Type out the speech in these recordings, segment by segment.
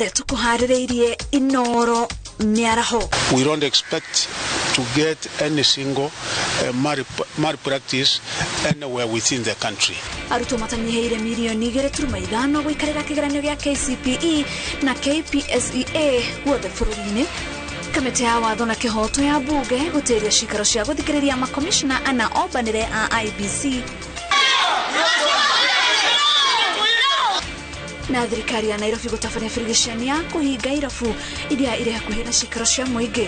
Marĩa tũkũharĩrĩirie Inoro mĩaraho. We don't expect to get any single malpractice anywhere within the country. Arutwo matanyihĩire 2.5 mirioni gũikarĩra kĩgeranio gĩa KCPE na KPSEA guothe bũrũri-inĩ. Kamĩtĩ ya watho na kĩhoto ya bunge gũtĩria cikaro cia gũthikĩrĩria makomishona ana ombanĩre a IEBC. Na thirikari ya Nairobi gũtabania birigiceni ya kũhinga irabu iria irĩ hakuhĩ na cikaro cia mũingĩ.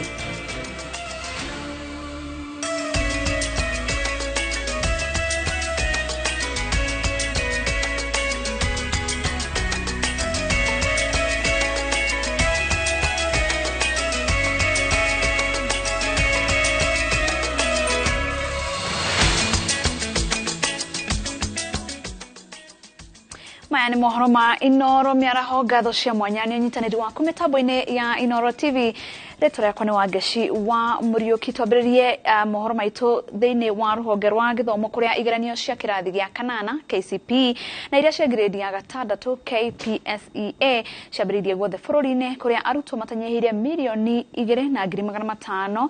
Maya nĩ mohoro ma Inoro mĩaraho. Ngatho cia mwanya nĩ ũnyitanĩri waku mĩtambo-inĩ ya Inoro TV. Rĩtwa rĩakwa nĩ Wangeci wa Mũriũki. Twambĩrĩrie mohoro maitũ thĩinĩ wa rũhonge rwa gĩthomo, kũrĩa igeranio cia kĩrathi gĩa kanana KCPE na iria cia grade ya gatandatũ KPSEA ciambĩrĩirie guothe bũrũri-inĩ, kũrĩa arutwo matanyihĩire 2,500,000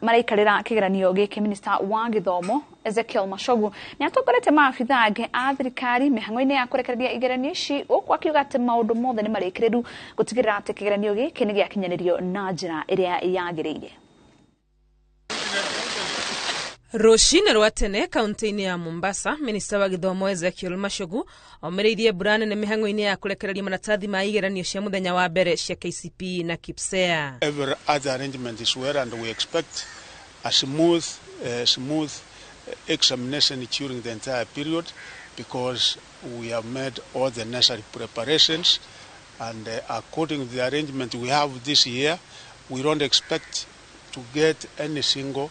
maraikarĩra kĩgeranio gĩkĩ. Minista wa gĩthomo Ezekiel Machogu nĩ atongoretie maabitha angĩ a thirikari mĩhang'o-inĩ ya kũrekereria igeranio ici, gũkũ akiuga atĩ maũndũ mothe nĩ marĩkĩrĩru gũtigĩrĩra atĩ kĩgeranio gĩkĩ nĩ gĩakinyanĩrio na njĩra ĩrĩa yagĩrĩire. Rũcinĩ rwa tene kaunti-inĩ ya Mombasa, minista wa gĩthomo Ezekiel Machogu omĩrĩirie mbura nene mĩhang'o-inĩ ya kũrekereria maratathi ma igeranio cia mũthenya wa mbere cia KCPE na KPSEA. Every other arrangement is well and we expect a smooth examination during the entire period because we have made all the necessary preparations, and according to the arrangement we have this year, we don't expect to get any single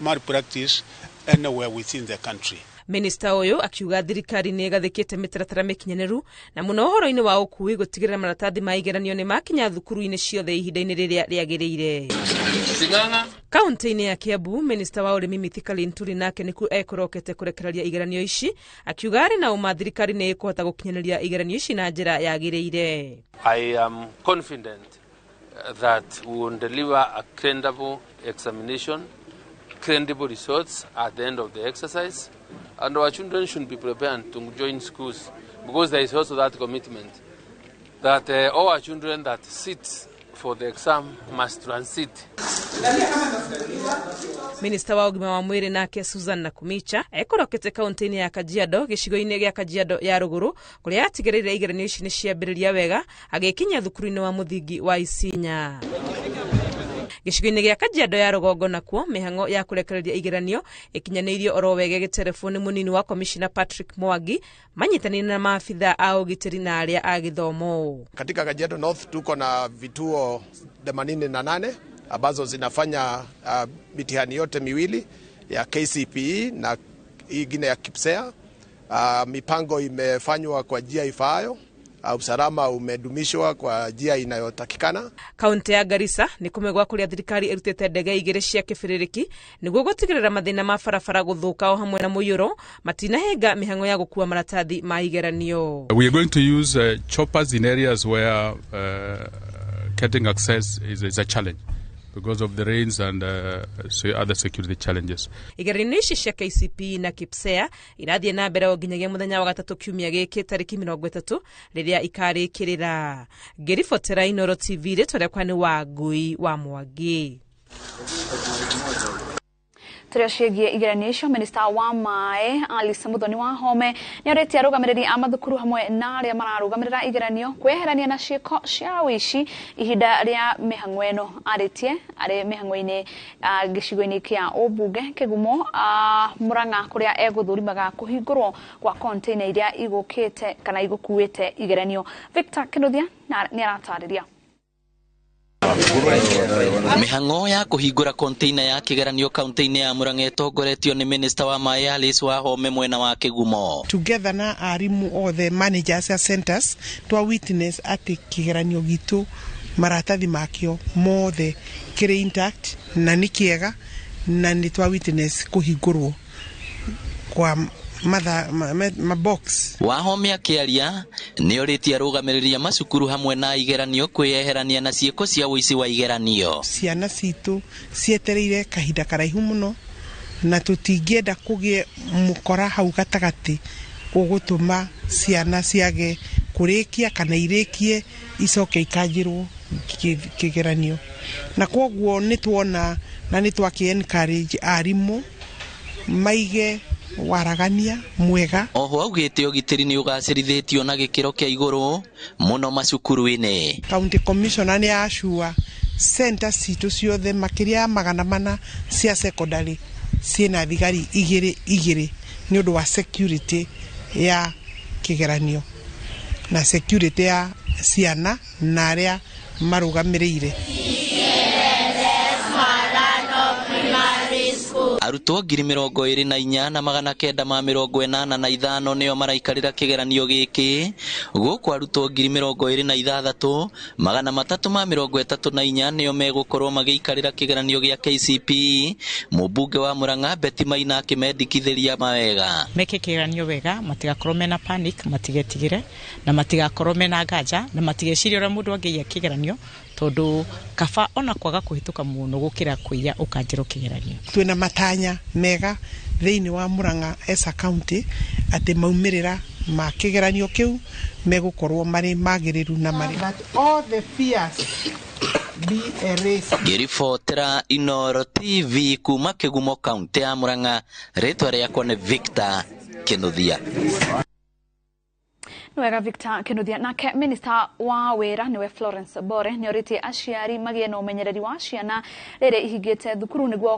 malpractice anywhere within the country. Minista ũyũ akiuga thirikari nĩ ĩgathĩkĩte mĩtaratara mĩkinyanĩru na mũno ũhoro-inĩ wa ũkui gũtigĩrĩra maratathi ma igeranio nĩ makinya thukuru-inĩ ciothe ihinda-inĩ rĩrĩa rĩagĩrĩire. Kaunti-inĩ ya Kiambu, minista wa ũrĩmi Mithika Linturi nake nĩkuo ekũrokete kũrekereria igeranio ici, akiuga arĩ na ũma thirikari nĩ ĩkũhota gũkinyanĩria igeranio ici na njĩra yagĩrĩire. I am confident that we will deliver a credible examination, credible results at the end of the exercise, and our children should be prepared to join schools because there is also that commitment that all our children that sit for the exam must transit. Minista wa ũgima wa mwĩrĩ nake Susan Nakhumicha ekorokete kaunti-inĩ ya Kajiado, gĩcigo-inĩ gĩa Kajiado ya rũgũrũ, kũrĩa atigĩrĩire igeranio ici nĩ ciambĩrĩria wega agĩkinya thukuru-inĩ wa mũthingi wa Isinya. Gĩcigo-inĩ gĩa Kajiado ya rũgongo nakuo, mĩhang'o ya kũrekereria igeranio ĩkinyanĩirio oro wega gĩterefoni nĩ mũnini wa komishina Patrick Mwangi manyitanĩire na maabitha a ũgitĩri na arĩa a gĩthomo. Katika Kajiado North tuko na vituo 88 ambazo zinafanya mitihani yote miwili ya KCPE na ingine ya KPSEA. Mipango imefanywa kwa njia ifaayo. Usalama umedumishwa kwa njia inayotakikana. Kaunti ya Garissa nĩ kũmwe gwa kũrĩa thirikari ĩrutĩte ndege igĩrĩ cia kĩbĩrĩrĩki nĩguo gũtigĩrĩra mathĩna ma barabara gũthũka o hamwe na mũiyũro matinahenga mĩhang'o ya gũkua maratathi ma igeranio. We are going to use choppers in areas where getting access is a challenge because of the rains and so other security challenges. Igeranio ici cia KCPE na KPSEA irathiĩ na mbere o nginyagia mũthenya wa gatatũ kiumia gĩkĩ tarĩki 30, rĩrĩa ikarĩkĩrĩra. Ngĩribotera Inoro TV, rĩtwa rĩakwa nĩ Wangui wa Mwangi. Tũrĩa ciĩgiĩ igeranio icio, minista wa maĩ Alice Muthoni Wahome nĩ orĩtie arũgamĩrĩri a mathukuru hamwe na arĩa mararũgamĩrĩra igeranio kwĩyeherania na ciĩko cia ũici ihinda rĩa mĩhang'o ĩno. Arĩtie arĩ mĩhang'o-inĩ gĩcigo-inĩ kĩa ũmbunge Kĩgumo, Murang'a, kũrĩa egũthũrimaga kũhingũrwo gwa container iria igũkĩte kana igũkuĩte igeranio. Victor Kinuthia nĩ aratarĩria. Mĩhang'o ya kũhingũra container ya kĩgeranio kaunti-inĩ ya Murang'a ĩtongoretio nĩ minista wa maĩ Alice Wahome mwena wa Kĩgumo. Together na arimũ othe, managers a centers, twa witness atĩ kĩgeranio gitũ, maratathi makĩo mothe kĩrĩ intact na nĩ kĩega, na nĩ twa witness kũhingũrwo kwa matha ma box. Wahome akĩaria nĩorĩtie arũgamĩrĩri a macukuru hamwe na igeranio kwĩyeherania na ciĩko cia ũici wa igeranio. Ciana citũ cietereire kahinda karaihu mũno na tũtingĩenda kũgĩe mũkora hau gatagatĩ ũgũtũma ciana ciage kũrĩkia kana irĩkie icoke ikanjĩrwo kĩgeranio. Na kwoguo nĩ tuona na nĩ twakĩ encourage arimũ maige waragania mwega. Oho augĩte ũgitĩri nĩ ũgacĩrithĩtio na gĩkĩro kĩa igũrũ mũno macukuru-inĩ. County Commissioner nĩ acua center citũ ciothe makĩria ya 400 cia secondary ciĩna thigari igĩrĩ igĩrĩ nĩ ũndũ wa security ya kĩgeranio na security ya ciana na arĩa marũgamĩrĩire. Arutwo 24,985 nĩo maraikarĩra kĩgeranio gĩkĩ gũkũ arutwo 26,334 nĩo megũkorwo magĩikarĩra kĩgeranio gĩa KCPE. Mũmbunge wa Murang'a Betty Maina akĩmendikithĩria mawega. Meke kĩgeranio wega, matigakorwo mena panic, matigetigĩre na matigakorwo mena nganja na matigecirie ũrĩa mũndũ angĩiya kĩgeranio tondũ kaba ona kwaga kũhĩtũka mũno gũkĩra kũiya ũkanjĩrwo kĩgeranio. Twĩna matanya mega thĩinĩ wa Murang'a as a county atĩ maumĩrĩra ma kĩgeranio kĩu megũkorwo marĩ magĩrĩru na marĩ that all the fears be erased. Ngĩribotera Inooro TV kuma Kĩgumo kaunti ya Murang'a, rĩtwa rĩakwa nĩ Victor Kinuthia. Wega Victor Kinuthia. Nake minister wa wĩra niwe Florence Bore nĩorĩtie aciari magĩe na ũmenyereri wa ciana rĩrĩa ihingĩte thukuru nĩguo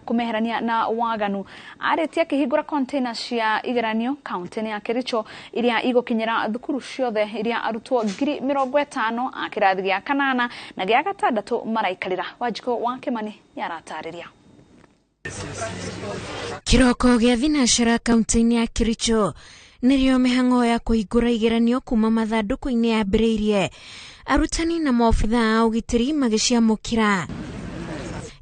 kũmeherania na waganu. Arĩtie akĩhingũra container cia igeranio kaunti-inĩ ya Kericho iria igũkinyĩra thukuru ciothe iria arutwo 50,000 a kĩrathi gĩa kanana na gĩa gatandatũ maraikarĩra. Wanjikũ wa Kĩmani nĩaratarĩria. Kĩroko gĩa thinacara kaunti-inĩ ya Kericho nĩrĩo mĩhang'o ya kũhingũra igeranio kuma mathandũkũ-inĩ yambĩrĩirie. Arutani na maobitha a ũgitĩri magĩciamũkĩra.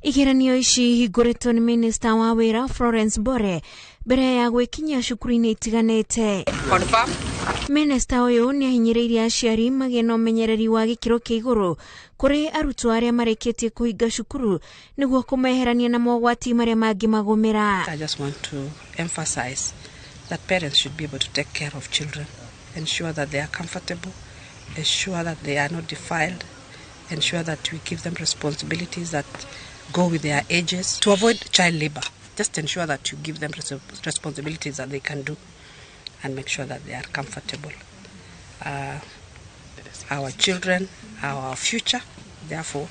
Igeranio ici ihingũrĩtwo nĩ minista wa wĩra Florence Bore mbere ya gwĩkinyia cukuru-inĩ itiganĩte. Minista ũyũ nĩ ahinyĩrĩirie aciari magĩe na ũmenyereri wa gĩkĩro kĩa igũrũ kũrĩ arutwo arĩa marĩkĩtie kũhinga cukuru nĩguo kũmeherania na mogwati marĩa mangĩmagũmĩra. I just want to emphasize that parents should be able to take care of children, ensure that they are comfortable, ensure that they are not defiled, ensure that we give them responsibilities that go with their ages, to avoid child labor. Just ensure that you give them responsibilities that they can do and make sure that they are comfortable. Our children are our future, therefore,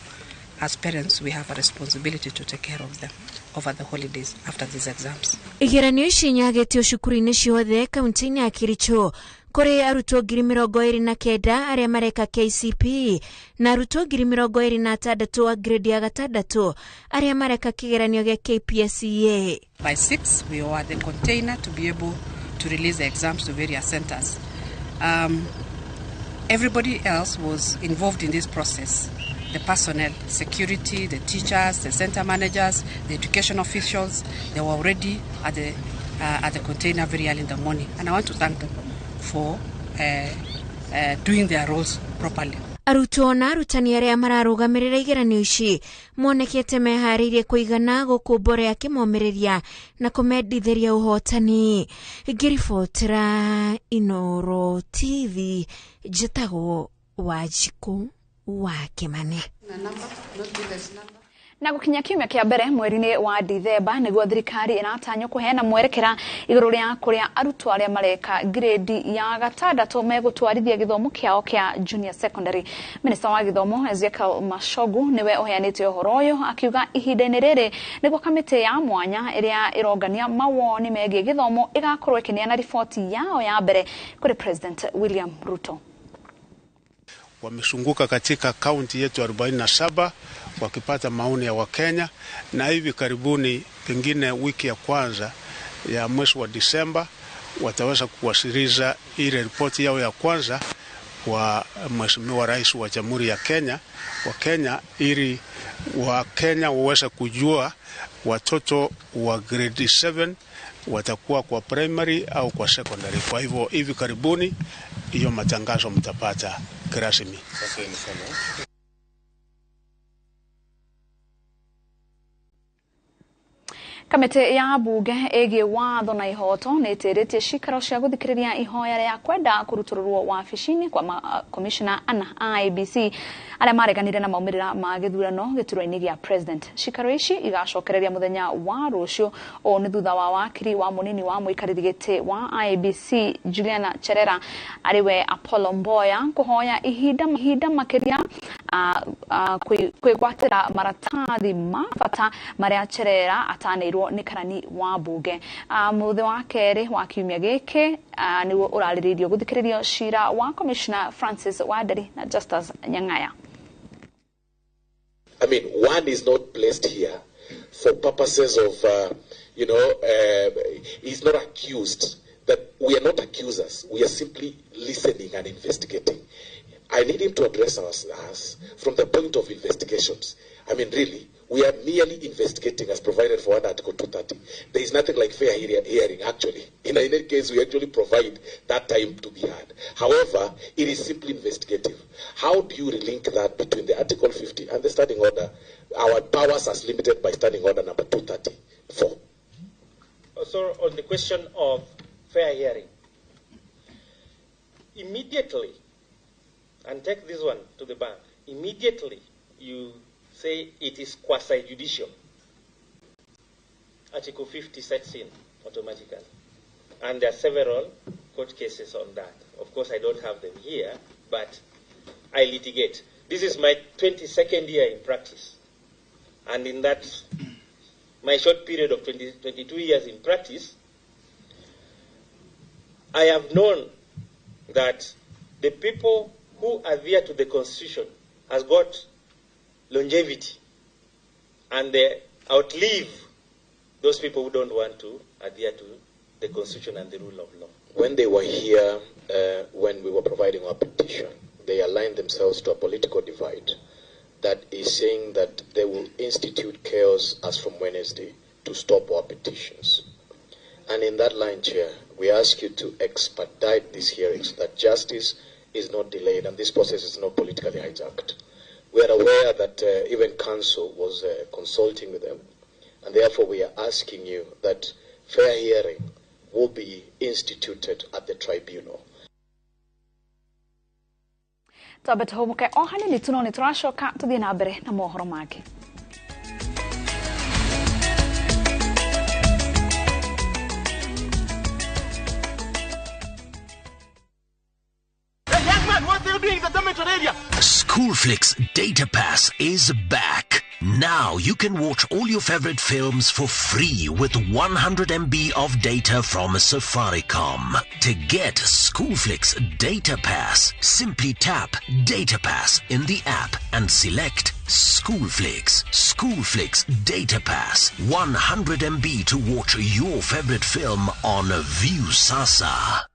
as parents, we have a responsibility to take care of them over the holidays after these exams. Igeranio ici nyagetio cukuru-inĩ ciothe kaunti-inĩ ya Kericho kũrĩ arutwo 29,000 arĩa mareka KCPE na arutwo 26,000 a grade ya gatandatũ arĩa mareka kĩgeranio gĩa KPSEA. By 6 we were at the container to be able to release the exams to various centers. Everybody else was involved in this process. The personnel, security, the teachers, the center managers, the education officials, they were already at the container very early in the morning. And I want to thank them for doing their roles properly. Arutwo na arutani arĩa mararũgamĩrĩra igeranio ici monekete meharĩirie kũigana gũkũ Mbore akĩmomĩrĩria na kũmendithĩria ũhotani. Ngĩribotera Inooro TV njĩtagwo Wanjikũ wa Kĩmani. Na gukinya kiumia kia mbere mweri-inĩ wa Dithemba nĩguo thirikari ĩratanywo kũheana mwerekera igũrũ rĩa kũrĩa arutwo arĩa mareka grade ya gatandatũ megũtwarithia gĩthomo kĩao kĩa junior secondary. Minista wa gĩthomo Ezekiel Machogu nĩwe ũheanĩte ũhoro ũyũ akiuga ihinda-inĩ rĩrĩ nĩguo kamĩtĩ ya mwanya ĩrĩa ĩrongania mawoni megiĩ gĩthomo ĩgakorwo ĩkĩneana riboti yao ya mbere kũrĩ President William Ruto. Wamezunguka katika kaunti yetu 47 wakipata maoni ya Wakenya, na hivi karibuni pengine wiki ya kwanza ya mwezi wa Disemba wataweza kuwasilisha ile ripoti yao ya kwanza kwa Mheshimiwa Rais wa Jamhuri ya Kenya, wa Kenya, ili wa Kenya waweze kujua watoto wa grade 7 watakuwa kwa primary au kwa secondary. Kwa hivyo hivi karibuni hiyo matangazo mtapata kirasmi. Kamĩtĩ ya mbunge ĩgiĩ watho na ihoto nĩ ĩtĩrĩtie cikaro cia gũthikĩrĩria ihoya rĩa kwenda kũrutũrũrwo wabici-inĩ kwa komishona ana a IEBC arĩa mareganire na maumĩrĩra ma gĩthurano gĩturwa-inĩ gĩa president. Cikaro ici igacokereria mũthenya wa rũciũ. Ũũ nĩ thutha wa wakiri wa mũnini wa mũikarĩri gĩtĩ wa IEBC Juliana Cherera arĩwe Apollo Mboya kũhoya ihinda makĩria kwĩgwatĩra maratathi ma bata marĩa Cherera atanĩirwo nĩ karani wa mbunge. Mũthĩ wa kerĩ wa kiumia gĩkĩ nĩguo ũrarĩrĩirio gũthikĩrĩrio cira wa Commissioner Francis Wanderi na Justus Nyang'aya. I mean, one is not placed here for purposes of, he's not accused. That we are not accusers. We are simply listening and investigating. I need him to address us from the point of investigations. I mean, really, we are merely investigating as provided for under Article 230. There is nothing like fair hearing, actually. In any case, we actually provide that time to be heard. However, it is simply investigative. How do you relink that between the Article 50 and the standing order? Our powers as limited by Standing Order number 234. So on the question of fair hearing, immediately, and take this one to the bank, immediately you say it is quasi-judicial. Article 50 sets in automatically. And there are several court cases on that. Of course, I don't have them here, but I litigate. This is my 22nd year in practice. And in that, my short period of 22 years in practice, I have known that the people who adhere to the Constitution has got longevity, and they outlive those people who don't want to adhere to the Constitution and the rule of law. When they were here, when we were providing our petition, they aligned themselves to a political divide that is saying that they will institute chaos as from Wednesday to stop our petitions. And in that line, Chair, we ask you to expedite this hearing so that justice is not delayed and this process is not politically hijacked. We are aware that even Council was consulting with them, and therefore we are asking you that fair hearing will be instituted at the tribunal. Twambe tũhũmũke o hanini tu no nĩ tũracoka tũthiĩ na mbere na mohoro mangĩ. Schoolflix Data Pass is back. Now you can watch all your favorite films for free with 100 MB of data from Safaricom. To get Schoolflix Data Pass, simply tap Data Pass in the app and select Schoolflix. Schoolflix Data Pass, 100 MB to watch your favorite film on Viusasa.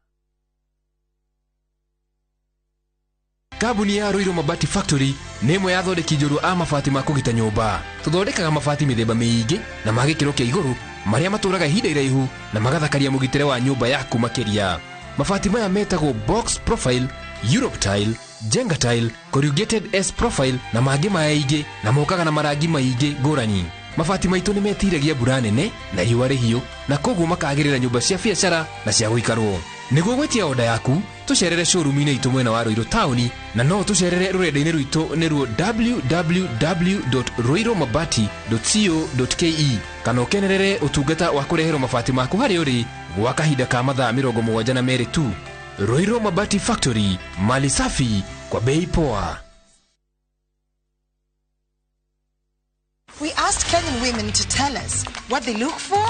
Kambuni ya Ruiru Mabati Factory nĩ ĩmwe ya athondeki njorua a mabati ma kũgita nyũmba. Tũthondekaga mabati mĩthemba mĩingĩ na ma gĩkĩro kĩa igũrũ marĩa matũraga ihinda iraihu na magathakaria mũgitĩre wa nyũmba yaku makĩria. Mabati maya metagwo box profile, Europe tile, Jenga tile, corrugated S profile na mangĩ maingĩ na mokaga na marangi maingĩ ngũrani. Mabati maitũ nĩ metiragia mbura nene na riũa rĩhiũ na koguo makagĩrĩra nyũmba cia biacara na cia gũikarwo. Nĩguo gwĩtia oda yaku tũcerere showroom-inĩ itũ mwena wa Ruiru taũni na no tũcerere rũrenda-inĩ rwitũ nĩruo www.ruirumabati.co.ke kana ũkenerere ũtungata wa kũreherwo mabati maku harĩa ũrĩ gwa kahinda ka mathaa 72 tu. Ruiru Mabati Factory, mali safi kwa bei poa. We asked Kenyan women to tell us what they look for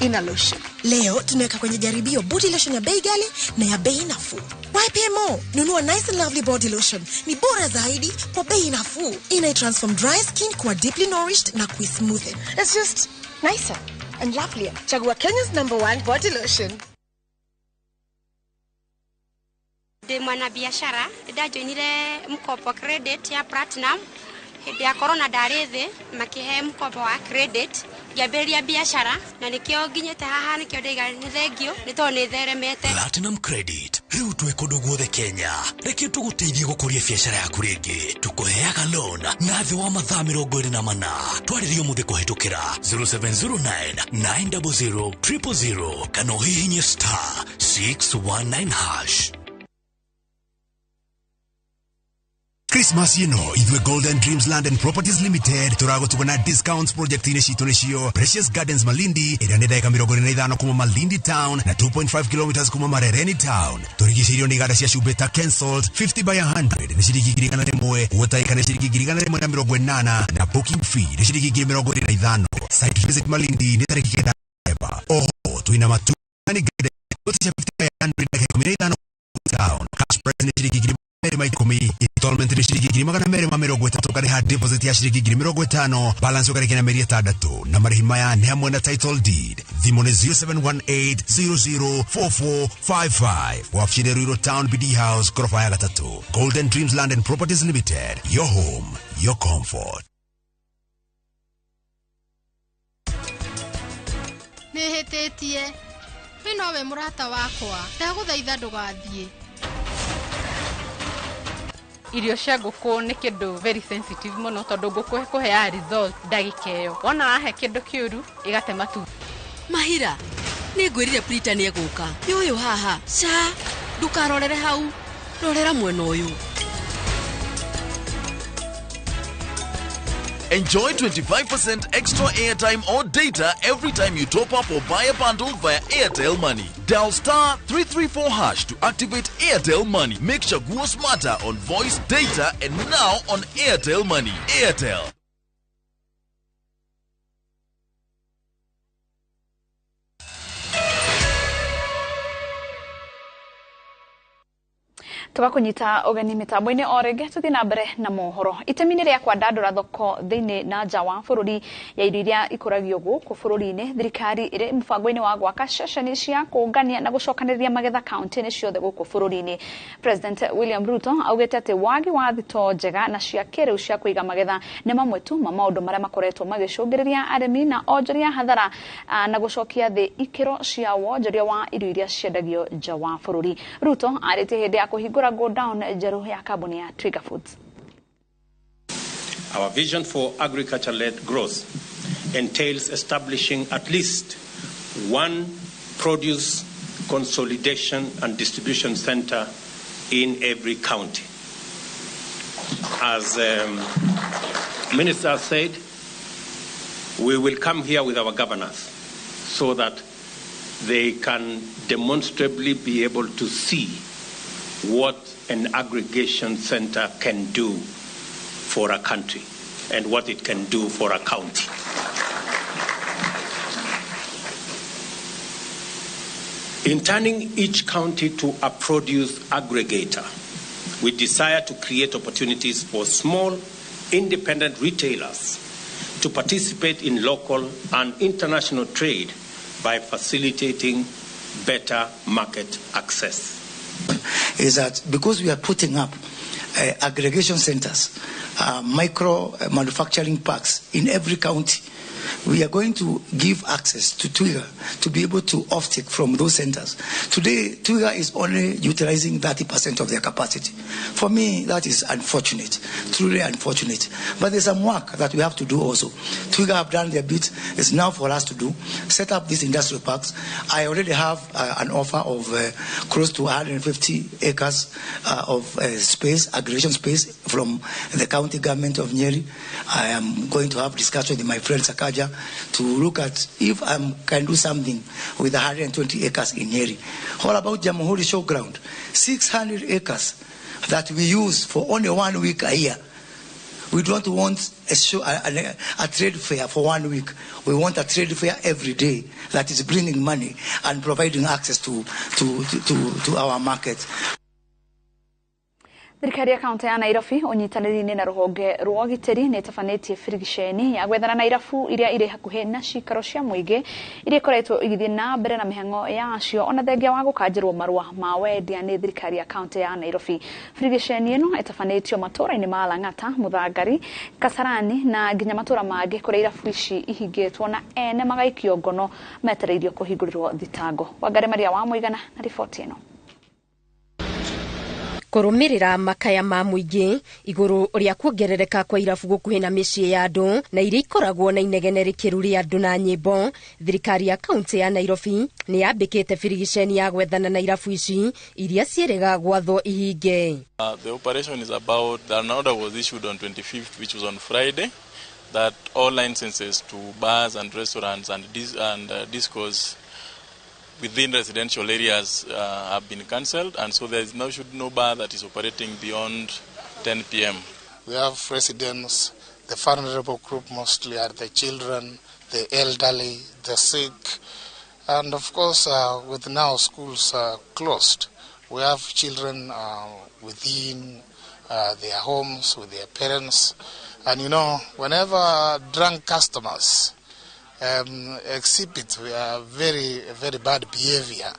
in a lotion. Leo tunaweka kwenye jaribio body lotion ya bei ghali na ya bei nafuu. YPMO, nunua Nice and Lovely body lotion. Ni bora zaidi kwa bei nafuu. Ina transform dry skin kuwa deeply nourished na kuismoothen. It's just nicer and lovelier. Chagua Kenya's #1 body lotion. Ndi mwanabiashara, ndajoinire mkopo credit ya Platinum. Hĩndĩ ya corona ndarĩ thĩ, makĩhe mkopo wa credit, Ngĩambĩrĩria biacara na nĩkĩo nginyĩte haha, nĩkĩo ndaiga nĩ thengio nĩ tondũ nĩ theremete. Platinum Credit rĩu twĩ kũndũ guothe Kenya. Reke tũgũteithie gũkũria biacara yaku rĩngĩ. Tũkũheaga loan na thĩ wa mathaa 24. Twarĩrie ũmũthĩ kũhĩtũkĩra 0709 900 000 kana ũhihinye star 619 hash. Christmas ĩno ithuĩ Golden Dreams Land and Properties Limited tũragũtuga na discounts project-inĩ citũ nĩcio Precious Gardens Malindi ĩrĩa nĩ ndagĩka 45 kuma Malindi Town na 2.5 kilometers kuma Marereni Town. Tũrigicĩirio nĩ iganda cia cumbĩ ta Kensalt 50 by 100 nĩ ciringi 101, Water nĩ ciringi 180 na booking fee nĩ ciringi 25. Site visit Malindi nĩ tarĩki 9 Novemba. Oho twĩna Matuni Garden cia 50 by 100 ndagĩka 15 Town. Cash price nĩ ciringi 210, installment nĩ ciringi 230, ũkarĩha deposit ya ciringi 50,000, balance ũkarĩkia na mĩeri 6, na marĩhi maya nĩ hamwe na title deed. Thimũ nĩ 0718 004455. Wabici nĩ Ruiru Town, BD House, goroba ya gatatũ. Golden Dreams Land and Properties Limited, your home, your comfort. Nĩ hĩtĩtie, we nowe mũrata wakwa, ndagũthaitha ndũgathiĩ. Irio cia ngũkũ nĩ kĩndũ very sensitive mũno, tondũ ngũkũ ĩkũheaga result ndagĩka ĩyo. Wona wahe kĩndũ kĩũru, ĩgate matumbĩ. Mahira, nĩ ngwĩrire Prita nĩ egũka. Nĩ ũyũ haha. Ca, ndũkarorere hau, rorera mwena ũyũ. Enjoy 25% extra airtime or data every time you top up or buy a bundle via Airtel Money. Dial star 334 hash to activate Airtel Money. Make Chaguo smarter on voice, data, and now on Airtel Money. Airtel. Tugakunyita ũgeni mĩtambo-inĩ o rĩngĩ, tũthiĩ na mbere na mohoro. Itemi-inĩ rĩa kwandandũra thoko thĩinĩ na nja wa bũrũri ya irio iria ikũragio gũkũ bũrũri-inĩ, thirikari ĩrĩ mũbango-inĩ wa gwaka ceceni cia kũngania na gũcokanĩrĩria magetha kaunti-inĩ ciothe gũkũ bũrũri-inĩ. President William Ruto augĩte atĩ wagi wa thitoo njega na cia kĩrĩu cia kũiga magetha nĩ mamwe tu ma maũndũ marĩa makoretwo magĩcũngĩrĩria arĩmi na onjoria hathara na gũcokia thĩ ikĩro cia wonjoria wa irio iria ciendagio nja wa bũrũri. Ruto arĩtie hĩndĩ ya kũhingũra go down njerũ ya kambuni ya Twiga Foods. Our vision for agriculture-led growth entails establishing at least one produce consolidation and distribution center in every county. As Minister said, we will come here with our governors so that they can demonstrably be able to see what an aggregation center can do for a country and what it can do for a county. In turning each county to a produce aggregator, we desire to create opportunities for small, independent retailers to participate in local and international trade by facilitating better market access. Is that because we are putting up aggregation centers, micro manufacturing parks in every county, we are going to give access to Twiga to be able to offtake from those centers. Today, Twiga is only utilizing 30% of their capacity. For me, that is unfortunate, truly unfortunate. But there's some work that we have to do also. Twiga have done their bit. It's now for us to do. Set up these industrial parks. I already have an offer of close to 150 acres of space, aggregation space from the county government of Nyeri. I am going to have discussion with my friend Sakaja to look at if I can do something with 120 acres in Nyeri. All about Jamhuri Showground, 600 acres that we use for only 1 week a year. We don't want a show, a trade fair for 1 week. We want a trade fair every day that is bringing money and providing access to our market. Thirikari ya kaunti ya Nairobi unyitanĩri-inĩ na rũhonge rwa ũgitĩri nĩ ĩtabanĩtie birigiceni ya gwethana na irabu iria irĩ hakuhĩ na cikaro cia mũingĩ iria ikoretwo igĩthiĩ na mbere na mĩhang'o yacio ona thengia wa gũkanjĩrwo marũa ma wendia nĩ thirikari ya kaunti ya Nairobi. Birigiceni ĩno ĩtabanĩtio matũũra-inĩ ma Lang'ata, Muthangari, Kasarani na nginya matũũra mangĩ kũrĩa irabu ici ihingĩtwo na ene magaikio ngono metereirio kũhingũrĩrwo thitango. Wangari Maria wa Mũigana na riboti ĩno. Kũrũmĩrĩra makaya ma mũingĩ igũrũ rĩa kuongerereka kwa irabu gũkuhĩ na mĩciĩ ya andũ na iria ikoragwo na inegene rĩkĩru rĩa andũ na nyĩmbo, thirikari ya kaunti ya Nairobi nĩ yambĩkĩte birigiceni ya gwethana na irabu ici iria ciĩrĩga gwathwo ihinge. The operation is about, an order was issued on 25th, which was on Friday, that all licenses to bars and restaurants and discos within residential areas have been cancelled, and so there is no no bar that is operating beyond 10 p.m. We have residents, the vulnerable group mostly are the children, the elderly, the sick, and of course with now schools closed, we have children within their homes with their parents, and you know, whenever drunk customers exhibit very, very bad behavior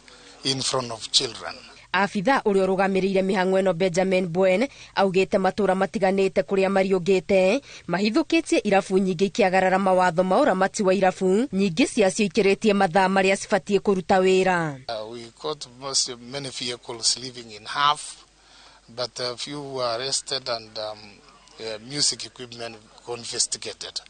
in front of children. Abitha ũrĩa ũrũgamĩrĩire mĩhang'o ĩno Benjamin Bwen augĩte matũũra matiganĩte kũrĩa mariũngĩte mahithũkĩtie irabu nyingĩ ikĩagarara mawatho ma ũramati wa irabu nyingĩ ciacio ikĩrĩtie mathaa marĩa cibatiĩ kũruta wĩra. We caught many vehicles living in half, but a few were arrested and music equipment confiscated,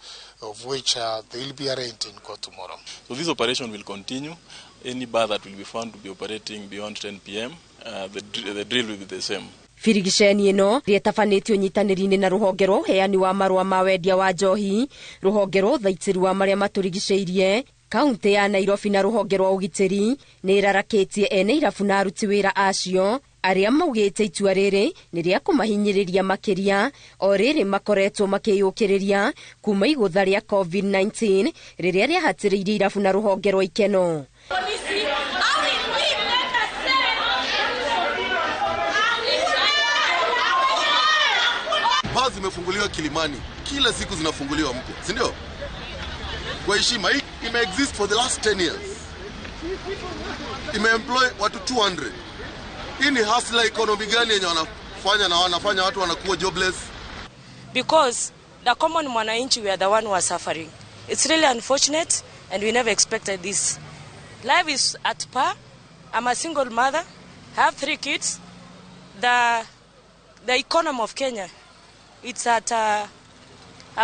of which they will be arraigned in court tomorrow. So this operation will continue. Any bar that will be found to be operating beyond 10 p.m., the drill will be the same. Birigiceni ĩno ĩtabanĩtio nyitanĩri-inĩ na rũhonge rwa ũheani wa marũa ma wendia wa njohi, rũhonge rwa ũthaitĩri wa marĩa matũrigicĩirie, kaunti ya Nairobi na rũhonge rwa ũgitĩri nĩ ĩrarakĩtie ene irabu na aruti wĩra acio arĩa maugĩte itua rĩrĩ nĩ rĩa kũmahinyĩrĩria makĩria o rĩrĩ makoretwo makĩyũkĩrĩria kuma igũtha rĩa COVID-19 rĩrĩa rĩahatĩrĩirie irabu na rũhonge rwa ikeno. Baa zimefunguliwa Kilimani, kila siku zinafunguliwa mpya, si ndio? Kwa heshima, hii ime exist for the last 10 years. Ime employ watu 200. Hii ni hustler economy gani yenye wanafanya na wanafanya watu wanakuwa jobless? Because the common mwananchi, we are the one who are suffering. It's really unfortunate and we never expected this. Life is at par. I'm a single mother, I have 3 kids. The economy of Kenya, it's at a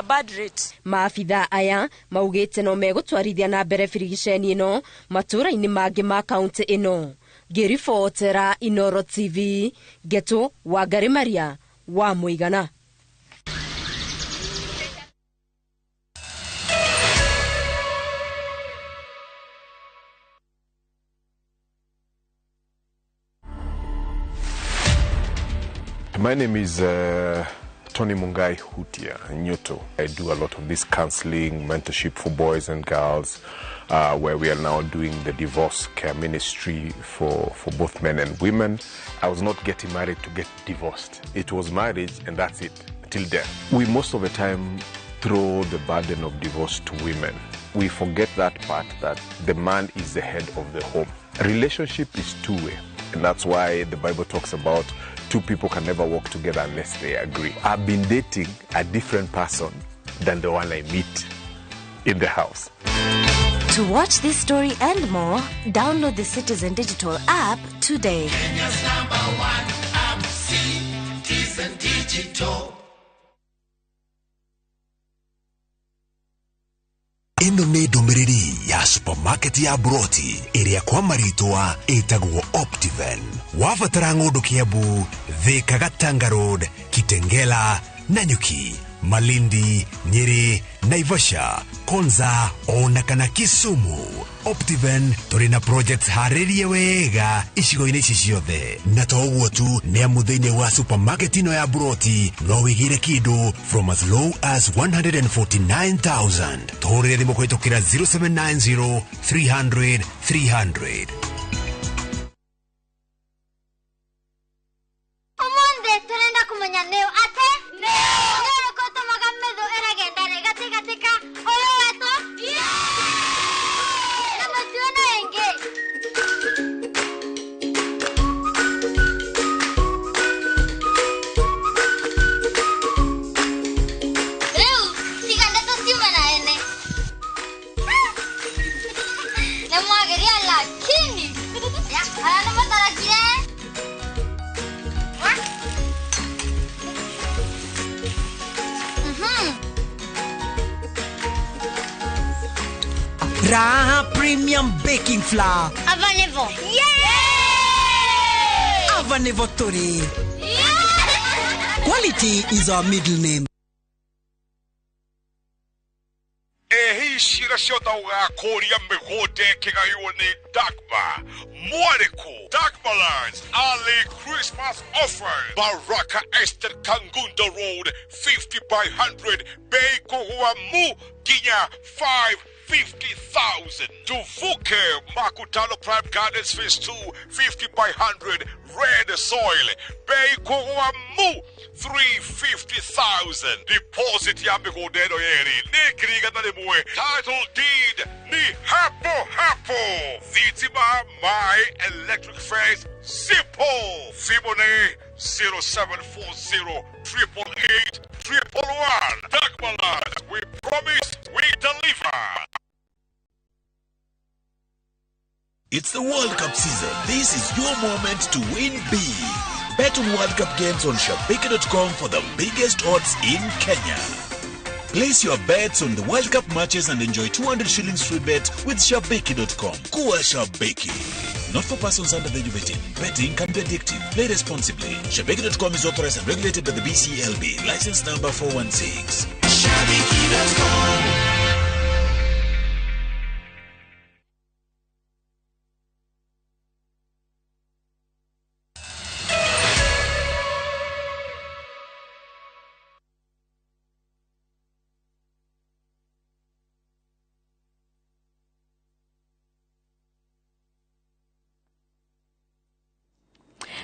bad rate. Maabitha aya maugĩte no megũtwarithia na mbere birigiceni ĩno matũũra-inĩ mangĩ ma kaunti ĩno. Ngĩribotera Inoro TV, Geto Wangari Maria wa Mũigana. My name is Tony Mungai Hutia Nyoto. I do a lot of this counseling, mentorship for boys and girls, where we are now doing the divorce care ministry for both men and women. I was not getting married to get divorced. It was marriage and that's it, till death. We most of the time throw the burden of divorce to women. We forget that part, that the man is the head of the home. Relationship is two-way. And that's why the Bible talks about two people can never walk together unless they agree. I've been dating a different person than the one I meet in the house. To watch this story and more, download the Citizen Digital app today. Kenya's #1 app, Citizen Digital. Ĩno nĩ ndũmĩrĩri ya supermarket ya Broti ĩrĩa kwa marĩtwa ĩtagwo Optiven. Wabatara ng'ũndũ Kiambu, Thika, Gatanga Road, Kitengela, Nanyuki, Malindi, Nyeri, Naivasha, Konza ona kana Kisumu. Optiven tũrĩ na projects harĩrie wega icigo-inĩ ici ciothe, na to ũguo tu, nĩ amu thĩinĩ wa supermarket ĩno ya Broti no wĩgĩre kĩndũ from as low as 149,000. Tũhũrĩre thimũ kũhĩtũkĩra 0790 300 300. Ũmũthĩ tũrenda Nĩ mwageria lakini. Aya nĩ mũtarakire. Raha Premium Baking Flour. Avanevo. Yeah! Avanevo Tori. Yeah! Quality is our middle name. Ehi cira ciotha ũgakũria mĩgũnda ĩkĩgaywo nĩ Dagmar Mwarĩkũ. Dagmar Lands early Christmas offer. Baraka Estate Kangundo Road 50 by 100 bei kũgũa mu nginya 550,000. Tuvuke Makutano Prime Gardens Phase 2 50 by 100 red soil bei kũgũa mu 350,000. Deposit ya mĩgũnda ĩno yerĩ nĩ 100,000. Title deed ni hapo hapo. Thitima my electric fence simple. Thimone 0740 888 111. Dagmar Lands, we promise we deliver. It's the World Cup season. This is your moment to win big. Bet on World Cup games on Shabiki.com for the biggest odds in Kenya. Place your bets on the World Cup matches and enjoy 200 shillings free bet with Shabiki.com. Kuwa Shabiki. Not for persons under the age of 18. Betting can be addictive. Play responsibly. Shabiki.com is authorized and regulated by the BCLB. License number 416. Shabiki.com.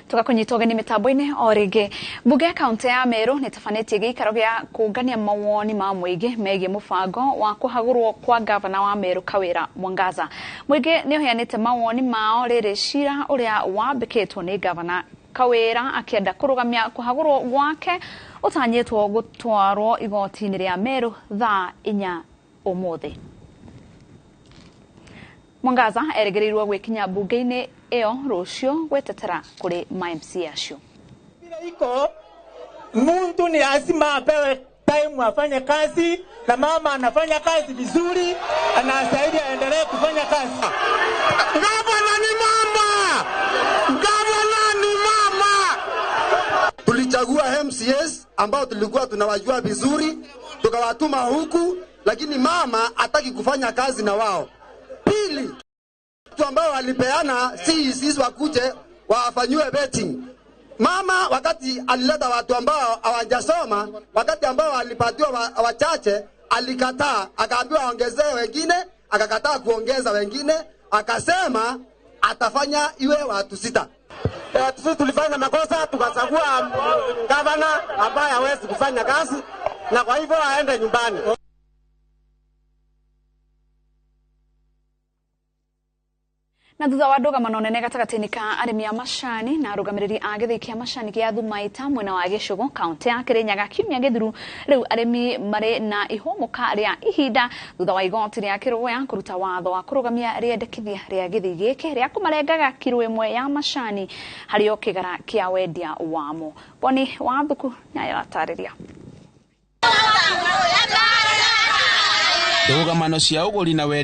Tugakunyitwo ũgeni mĩtambo-inĩ o rĩngĩ. Mbunge ya kaunti ya Meru nĩ ĩtabanĩtie gĩikaro gĩa kũngania mawoni ma mũingĩ megiĩ mũbango wa kũhagũrwo kwa gavana wa Meru Kawĩra Mwangaza. Mũingĩ nĩ ũheanĩte mawoni mao rĩrĩ cira ũrĩa wambĩkĩtwo nĩ gavana Kawĩra akĩenda kũrũgamia kũhagũrwo gwake ũtanyĩtwo gũtwarwo igoti-inĩ rĩa Meru thaa 4 ũmũthĩ. Mwangaza erĩgĩrĩirwo gwĩkinya mbunge-inĩ ĩyo rũciũ gwetetera kũrĩ ma MC acio. Iko mtu ni lazima apewe time afanye kazi, na mama anafanya kazi vizuri, anastahili aendelee kufanya kazi. Gavana ni mama! Gavana ni mama! Tulichagua MCS ambao tulikuwa tunawajua vizuri, tukawatuma huku, lakini mama hataki kufanya kazi na wao. Pili, watu ambao walipeana CECs wakuje wafanyiwe betting. Mama wakati alileta watu ambao hawajasoma, wakati ambao walipatiwa wachache, alikataa, akaambiwa aongezee wengine, akakataa kuongeza wengine, akasema atafanya iwe watu 6. Sisi tulifanya makosa tukachagua gavana ambaye hawezi kufanya kazi, na kwa hivyo aende nyumbani. Na thutha wa ndũgamano nene gatagatĩ-inĩ ka arĩmi a macani na arũgamĩrĩri a gĩthĩi kĩa macani gĩa Thumaita mwena wa Gĩcũgũ kaunti ya Kĩrĩnyaga kiumia gĩthiru, rĩu arĩmi marĩ na ihũmũka rĩa ihinda thutha wa igoti rĩa Kĩrũya kũruta watho wa kũrũgamia rĩendekithia rĩa gĩthĩi gĩkĩ rĩa kũmarengaga kiro 1 ya macani harĩ o kĩgara kĩa wendia wamo. Boni wa Thuku nĩaratarĩria. Ndũgamano cia ũgũri na wendia